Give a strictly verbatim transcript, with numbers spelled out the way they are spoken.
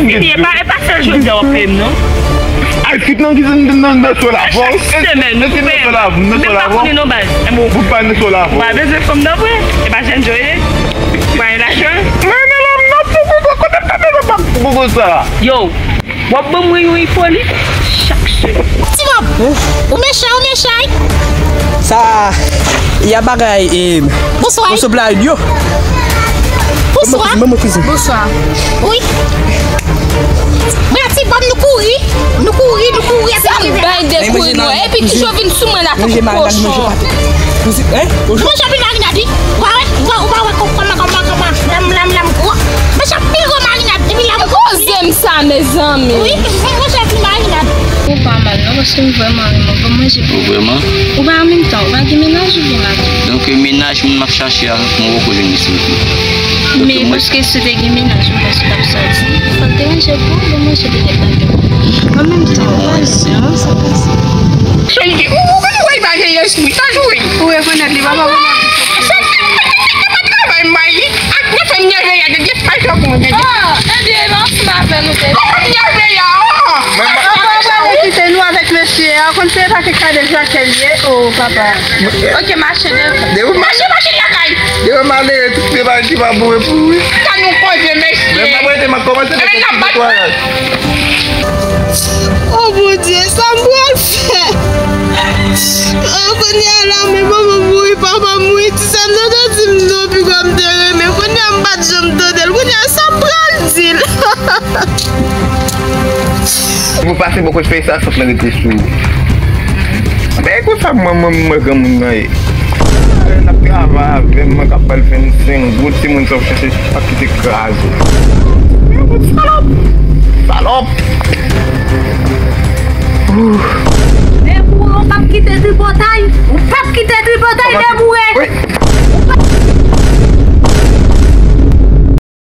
fini, e pa, e pa sèl jodi a w ap peye m, non. Ay, tout nan ki nan, nan, nan sou la fòs. Chak semèn, nou koupe. Nan sou la fòs. Ou pa konnen non, baz. Ou pa nan sou la fòs. Ou pa bezwen fanm nan vre. E pa jèn jan w ye. Ou pa gen lajan. Men, men, non, non, pou, pou, pou, kote m ta bezwen fanm pou, pou sa? Yo, w ap ban mwen yon ipolit chak semèn. Ti Bob, ou mechan, ou mechan. Sa, y a bagay, e, Bonswa. Bonswa, Blayou. Bonswa. Manman kouzin. Bonswa. Wi. Bra ti bòm, nou kouri. Nou kouri, nou kouri, epi nou rive la. Bay de kouri, non. Epi toujou vin sou mwen la tankou kochon. Manje marinad, manje pate. Manje anpil marinad, wi. Ou pa wè, ou pa, ou pa wè kòman, kòman, kòman, kòman, lam, lam, lam, gwo. Manje anpil gwo marinad, epi lam. Koze m sa, mezanmi. Wi, manje anpil marinad. Ou pa mal, non, paske m vrèman renmen w. Bon, manje pou ou. Vrèman? Ou pa an menm tan, ou pa gen mennaj oubyen madanm? Donk, mennaj moun m ap chache a, mwen poko jwenn li sou wout mwen. Men paske si w te gen mennaj ou, paske w t ap sòti, fò w te ranje pou ou, bon, manje petèt nan men w. An menm tan, ou pa jwenn, sa pase. Sonje, ou, ou konn wè li pa gen espri, sa jwe. Ou rekonèt li, papa, papa. Sa pa travay m bay li. Ak mwen fè m nève a, de dyes pa jòk mwen, de dyes. Oh, ebyen, e pa ansanm avè nou te. Mwen fè m nève a, oh. Papa, papa, kite nou avèk mesye a, konn se pa ke kade Jakèl ye, oh, papa. Ok, mache devan. Devan mache, mache lakay. Devan malere, tout se bagay ki pa bon e pou ou. Sa nou koze, mesye. Men m ap rete, m ap kòmanse. Ebyen, n ap bat. Oh, Bondye, sa m pral fè? Oh, kounye a la, men manman mouri, papa mouri, ti sè m tande di m non, pi gwa m te renmen. Kounye a m pa t janm tande l. Kounye a, sa m pral di l? Si pou pase bò kote fèy sa, sot lan rete sou ou. Men e konsa mwen, mwen, mwen granmoun nan ye. Lè n ap travay avè m, mwen k ap ba l vennsenk goud, timoun sa w chache, pa kite kraze. Men yon salòp. Salòp. Demoure, ou p ap kite tripotay. Ou p ap kite tripotay, demoure. Wi.